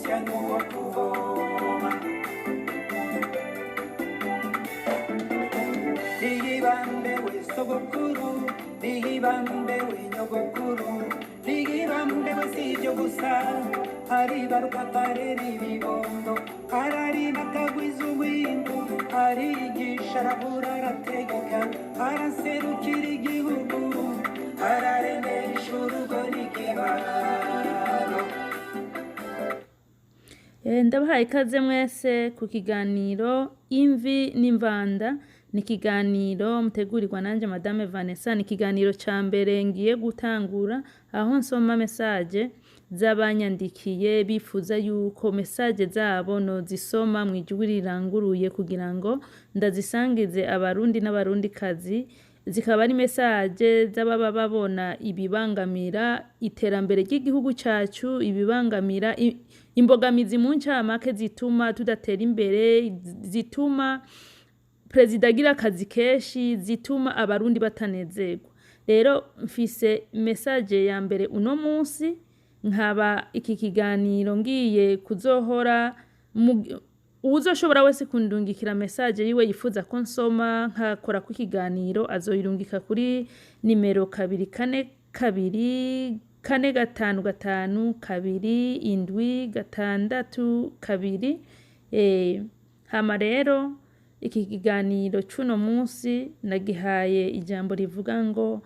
gusya n'uwo kuvoma. Niyibambewe sogokuru, niyibambewe nyogokuru, niyibambewe si ibyo gusa, aribaruka akarera ibibondo, ararima akagwiza umwimbu, arigisha, aravura, arategeka, araserukira igihugu, araremesha urugo n'ikibano. Ndabahaye ikaze mwese ku kiganiro Imvi n'Imvanda. Ni ikiganiro mutegurirwa nanje Madame Vanessa. Ni ikiganiro ca mbere ngiye gutangura aho nsoma message z'abanyandikiye bifuza yuko message zabo nozisoma mw'ijwi riranguruye kugira ngo ndazisangize Abarundi n'Abarundikazi. Zikaba ari message z'ababa babona ibibangamira iterambere ry'igihugu cacu, ibibangamira imbogamizi mu ncamake zituma tudatera imbere, zituma perezida agira akazi kenshi, zituma Abarundi batanezerwa. Rero mfise message ya mbere uno munsi, nkaba iki kiganiro ngiye kuzohora uwuzoshobora wese kundungikira message yiwe yifuza ko nsoma nkakora ku ikiganiro, azoyirungika kuri nimero 242 455 2762. Hama rero iki kiganiro c'uno munsi nagihaye ijambo rivuga ngo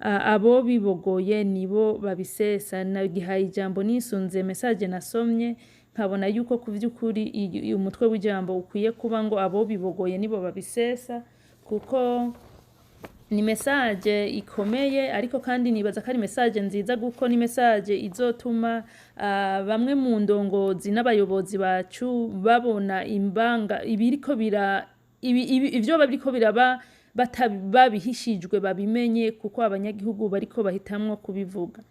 abo bibogoye nibo babisesa. Nagihaye ijambo nisunze message nasomye, nkabona yuko ku vy'ukuri umutwe w'ijambo ukwiye kuba ngo abo bibogoye nibo babisesa, kuko ni message ikomeye, ariko kandi nibaza ko ari message nziza, kuko ni message izotuma bamwe mu ndongozi n'abayobozi bacu babona imbanga ibiriko bira ibi, ibi, ivyo biriko biraba babihishijwe, babimenye, kuko abanyagihugu bariko bahitamwo kubivuga.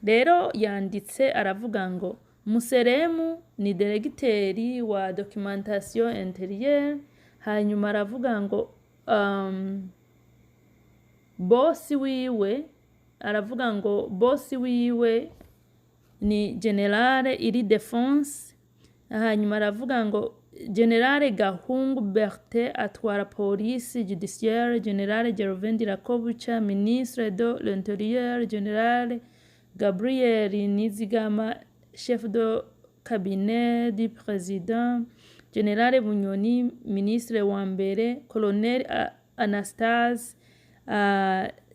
Rero yanditse aravuga ngo Museremu ni diregiteri wa documentation intérieure. Hanyuma aravuga ngo bosi wiwe, aravuga ngo bosi wiwe ni Général Ildephonse. Hanyuma aravuga ngo Général Gahungu Bertin atwara police judiciaire, Général Gervais Ndirakobuca ministre de l'Intérieur, Général Gabriel Nizigama chef de cabinet du président, Général Bunyoni ministre wa mbere, Colonel Anastase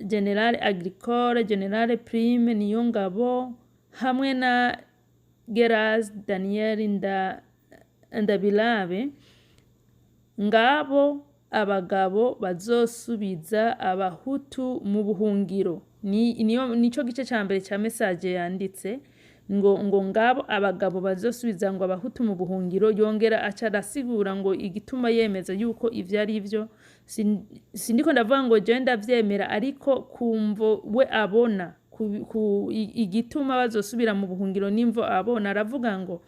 Général agricole, Général Prime Niyongabo hamwe na Geraz Daniel Ndabirabe. Ngabo abagabo bazosubiza Abahutu mu buhungiro. Ni niyo nico gice ca mbere ca message yanditse ngo ngabo abagabo bazosubiza ngo Abahutu mu buhungiro. Yongera aca arasigura ngo igituma yemeza yuko ivyo ari vyo. Sindiko ndavuga ngo je ndavyemera, ariko kumvo we abona igituma bazosubira mu buhungiro n'imvo abona. Aravuga ngo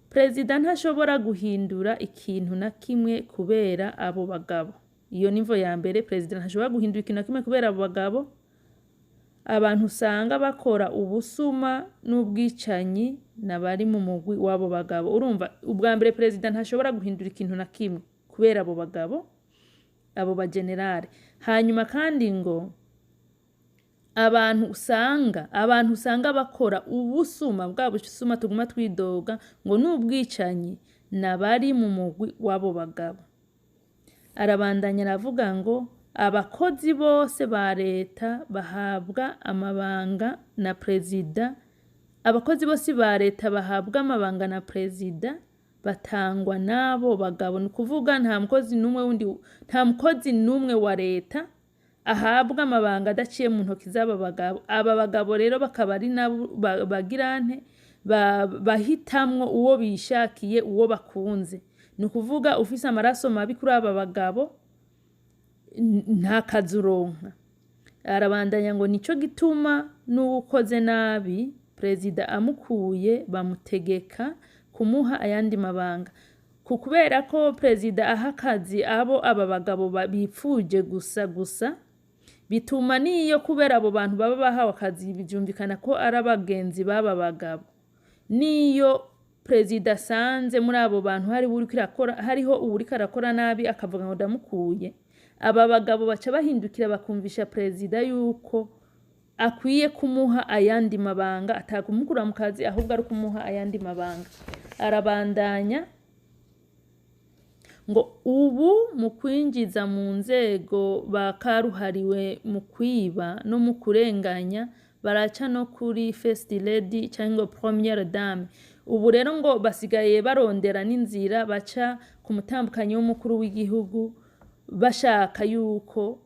perezida ntashobora guhindura ikintu na kimwe kubera abo bagabo. Iyo nimvo ya mbere: perezida ntashobora guhindura ikintu na kimwe kubera abo bagabo. Abantu usanga bakora ubusuma n'ubwicanyi n'abari mu mugwi w'abo bagabo. Urumva, ubwa mbere, perezida ntashobora guhindura ikintu na kimwe kubera abo bagabo, abo bagenerale. Hanyuma kandi ngo abantu usanga bakora ubusuma, bwa busuma tuguma twidoga ngo n'ubwicanyi, n'abari mu mugwi w'abo bagabo. Arabandanya aravuga ngo abakozi bose ba leta bahabwa amabanga na perezida, abakozi bose ba leta bahabwa amabanga na perezida batangwa n'abo bagabo. Ni ukuvuga nta mukozi n'umwe wundi, nta mukozi n'umwe wa leta ahabwa amabanga adaciye mu ntoki z'aba bagabo. Aba bagabo rero bakaba ari nabo bagirante bahitamwo uwo bishakiye, uwo bakunze. Ni ukuvuga ufise amaraso mabi kuri aba bagabo nta kazi uronka. Arabandanya ngo nico gituma n'uwukoze nabi perezida amukuye bamutegeka kumuha ayandi mabanga. Ku kubera ko perezida aha akazi abo aba bagabo bipfuje gusa gusa, bituma niyo kubera abo bantu baba bahawe akazi, byumvikana ko ari abagenzi b'aba bagabo, niyo perezida abakuye mu kazi baca bamuha ayandi mabanga. Perezida asanze muri abo bantu hariho uwuriko arakora, hariho uwuriko arakora nabi, akavuga ngo ndamukuye, aba bagabo baca bahindukira bakumvisha perezida yuko akwiye kumuha ayandi mabanga, atakumukura mu kazi, ahubwo ari kumuha ayandi mabanga. Arabandanya ngo ubu mu kwinjiza mu nzego ba karuhariwe mu kwiba no mu kurenganya, baraca no kuri First Lady cyangwa Première Dame. Ubu rero ngo basigaye barondera n'inzira baca ku mutambukanyi w'umukuru w'igihugu, bashaka yuko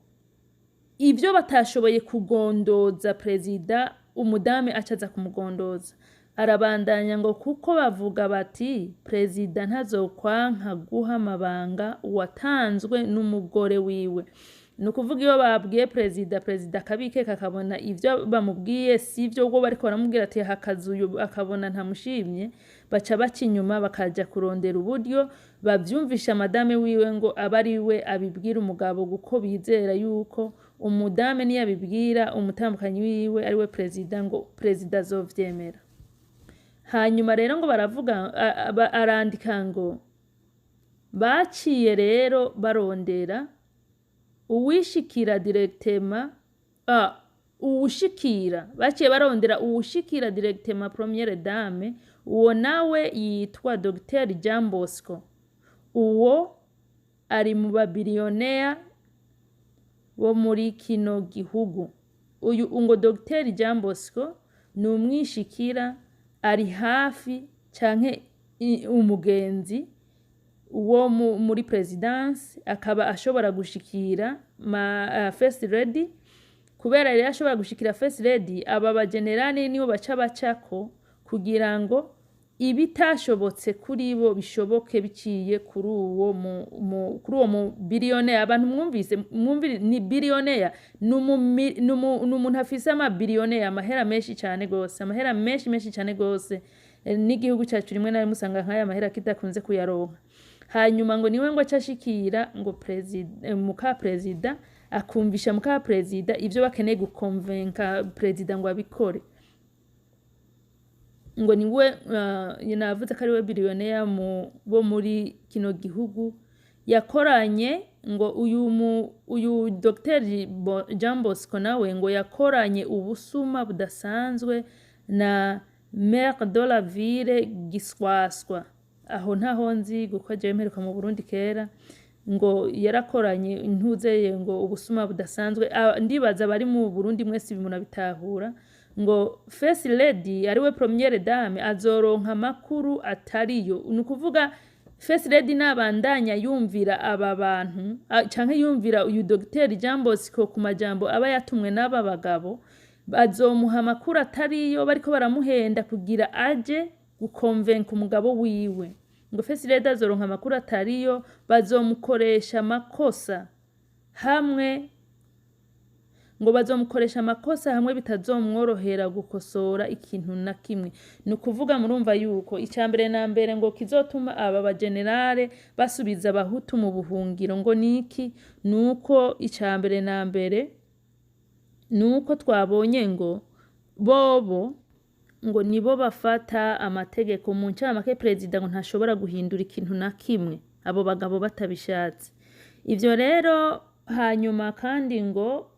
ivyo batashoboye kugondoza perezida, umudame acaza kumugondoza. Arabandanya ngo kuko bavuga bati perezida ntazokwanka guha amabanga uwatanzwe n'umugore wiwe. Ni ukuvuga iyo babwiye perezida, perezida akabikeka, akabona ivyo bamubwiye si ivyo, ubwo bariko baramubwira ati hakazuyu, akabona ntamushimye, baca baca inyuma bakaja kurondera uburyo bavyumvisha madame wiwe ngo abe ari we abibwira umugabo, kuko bizera yuko umudame niyabibwira umutambukanyi wiwe ari we perezida, ngo perezida azovyemera. Hanyuma rero ngo baravuga, arandika ngo baciye rero barondera uwishikira directement, uwushikira, baciye barondera uwushikira directement Première Dame. Uwo nawe yitwa Dr Jean Bosco. Uwo ari mu babiliyoneri bo muri kino gihugu. Uyu ngo Dr Jean Bosco ni umwishikira, ari hafi canke umugenzi wo muri présidence, akaba ashobora gushikira First Lady. Kubera rero ashobora gushikira First Lady, aba bagenerali nibo baca bacako kugira ngo ibitashobotse kuri bo bishoboke biciye kuri uwo mu billionaire. Abantu mwumvise, mwumvire, ni billionaire, ni umuntu afise amabiliyoneri, amahera menshi cane gose, amahera menshi menshi cane gose. N'igihugu cacu rimwe na rimwe usanga nk'aya mahera kidakunze kuyaronka. Hanyuma ngo niwe ngo aca ashikira ngo perezida, muka perezida, akumvisha muka perezida ivyo bakeneye gukonvenka perezida ngo abikore. Ngo niwe, navuze ko ariwe billionaire mu bo muri kino gihugu. Yakoranye ngo uyu Dr Jean Bosco nawe ngo yakoranye ubusuma budasanzwe na maire de la ville Giswaswa. Aho ntaho nzi, kuko jewe mperuka mu Burundi kera. Ngo yarakoranye intuzeye ngo ubusuma budasanzwe. Ndibaza bari mu Burundi mwese murabitahura. Ngo First Lady, ariwe Première Dame, azoronka amakuru atariyo. Ni ukuvuga First Lady nabandanya yumvira aba bantu, canke yumvira uyu Dr Jean Bosco ku majambo aba yatumwe n'aba bagabo, bazomuha amakuru atariyo, bariko baramuhenda kugira aje gukonvenka umugabo wiwe. Ngo First Lady azoronka amakuru atariyo, bazomukoresha amakosa hamwe, ngo bazomukoresha amakosa hamwe bitazomworohera gukosora ikintu na kimwe. Ni ukuvuga murumva yuko icya mbere na mbere ngo kizotuma aba bagenerale basubiza abahutu mu buhungiro ngo niki? Nuko icya mbere na mbere nuko twabonye ngo bobo ngo nibo bafata amategeko. Mu ncamake, perezida ngo ntashobora guhindura ikintu na kimwe abo bagabo batabishatse. Ivyo rero, hanyuma kandi ngo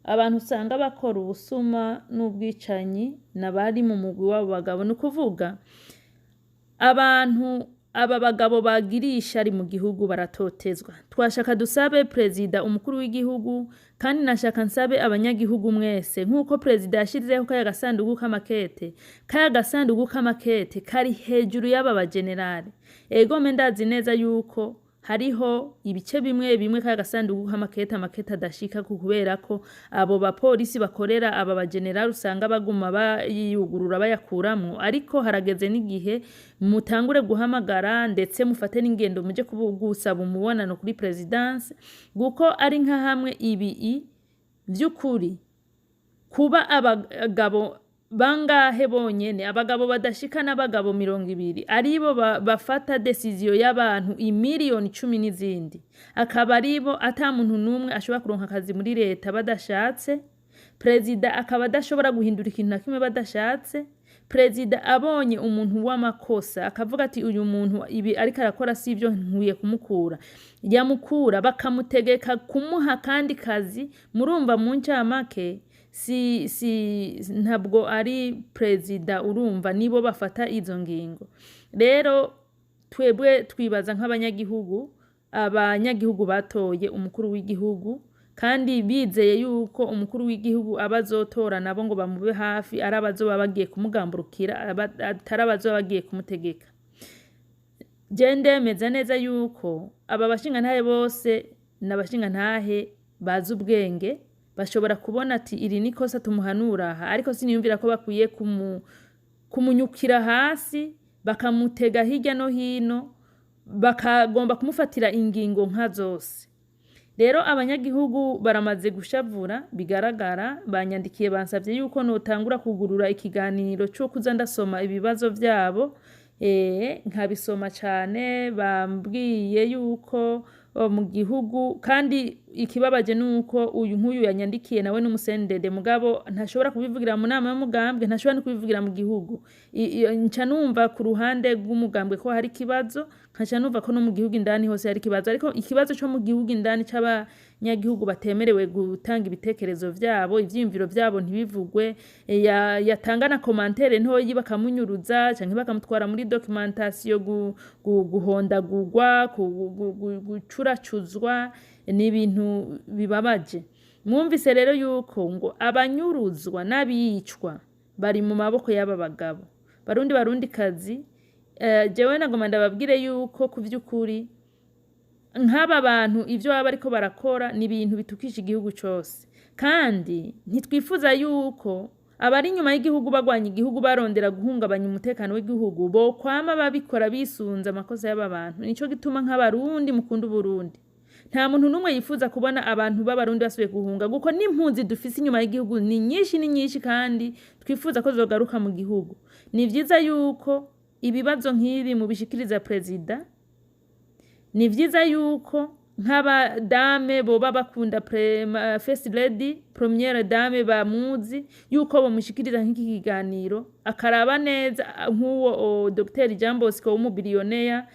abantu usanga bakora ubusuma n'ubwicanyi n'abari mu mugwi w'abo bagabo. Ni ukuvuga abantu aba bagabo bagirisha ari mu gihugu baratotezwa. Twashaka dusabe perezida, umukuru w'igihugu, kandi nashaka nsabe abanyagihugu mwese, nk'uko perezida yashizeho kaya gasandugu k'amakete, kaya gasandugu k'amakete kari hejuru y'aba bagenerali. Egome, ndazi neza yuko hariho ibice bimwe bimwe kaya gasandugu k'amakete, amakete adashika, ku kubera ko abo bapolisi bakorera aba bagenerali usanga baguma bayugurura bayakuramwo. Ariko harageze n'igihe mutangure guhamagara, ndetse mufate n'ingendo muje gusaba umubonano kuri présidence, kuko ari nka hamwe ibi vy'ukuri kuba abagabo bangahe bonyene, abagabo badashika n'abagabo 20, aribo bafata décision y'abantu imiliyoni 10 n'izindi, akaba aribo ata muntu n'umwe ashobora kuronka akazi muri leta badashatse, perezida akaba adashobora guhindura ikintu na kimwe badashatse. Perezida abonye umuntu w'amakosa akavuga ati uyu muntu ibi ariko arakora si ibyo, nkwiye kumukura, yamukura bakamutegeka kumuha akandi kazi. Murumva mu ncamake si ntabwo ari perezida, urumva nibo bafata izo ngingo. Rero twebwe twibaza nk'abanyagihugu, abanyagihugu batoye umukuru w'igihugu kandi bizeye yuko umukuru w'igihugu aba azotora nabo ngo bamube hafi ari abazoba bagiye kumugamburukira, atari abazoba bagiye kumutegeka. Je ndemeza neza yuko aba bashingantahe bose ni abashingantahe bazi ubwenge, bashobora kubona ati iri ni ikosa tumuhanura aha, ariko siniyumvira ko bakwiye kumunyukira hasi bakamutega hirya no hino bakagomba kumufatira ingingo nka zose. Rero abanyagihugu baramaze gushavura bigaragara, banyandikiye bansavye yuko notangura kugurura ikiganiro co kuza ndasoma ibibazo vyabo, nkabisoma cane. Bambwiye yuko mu gihugu, kandi ikibabaje nuko uyu nk'uyu yanyandikiye nawe n'umusendede, mugabo ntashobora kubivugira mu nama y'umugambwe, ntashobora no kubivugira mu gihugu. Nca numva ku ruhande rw'umugambwe ko hari ikibazo, nkaca numva ko no mu gihugu indani hose hari ikibazo, ariko ikibazo co mu gihugu indani c'abanyagihugu batemerewe gutanga ibitekerezo vyabo, ivyiyumviro vyabo ntibivugwe, yatanga na commentaire ntoyi bakamunyuruza canke bakamutwara muri documentation, guhondagurwa, gucuracuzwa, ni ibintu bibabaje. Mwumvise rero yuko ngo abanyuruzwa n'abicwa bari mu maboko y'aba bagabo. Barundi barundi kazi, jewe nagoma ndababwire yuko ku vy'ukuri nk'aba bantu ivyo baba bariko barakora ni ibintu bitukisha igihugu cose, kandi ntitwifuza yuko abari inyuma y'igihugu bagwanya igihugu barondera guhungabanya umutekano w'igihugu bokwama babikora bisunze amakosa y'aba bantu. Nico gituma nk'abarundi mukunda Uburundi, nta muntu n'umwe yifuza kubona abantu b'abarundi basubiye guhunga, kuko n'impunzi dufise inyuma y'igihugu ni nyinshi, ni nyinshi, kandi twifuza ko zogaruka mu gihugu. Ni vyiza yuko ibibazo nk'ibi mubishikiriza perezida, ni vyiza yuko nk'abadame boba bakunda first lady, première dame, bamuzi yuko bamushikiriza nk'iki kiganiro akaraba neza nk'uwo Dr Jean Bosco w'umubiliyonera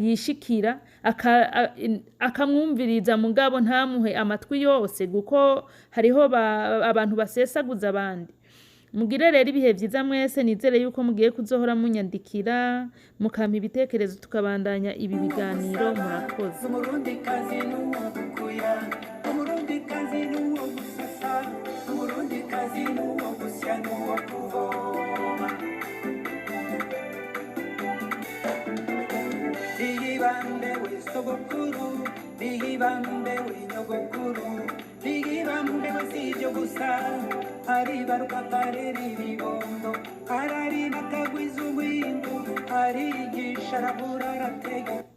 yishikira akamwumviriza, mugabo ntamuhe amatwi yose, kuko hariho abantu basesaguza abandi. Mugire rero ibihe vyiza mwese, nizere yuko mugiye kuzohora munyandikira mukampa ibitekerezo tukabandanya ibi biganiro. Murakoze. Umurundikazi n'uwo gukuya, umurundikazi n'uwo gusasa, umurundikazi n'uwo gusya n'uwo kuvoma. Nihibambewe sogokuru, nihibambewe nyogokuru, nihibambewe si ibyo gusa, aribaruka akarera ibibondo, ararima akagwiza umwimbu, arigisha, aravura, arategeka.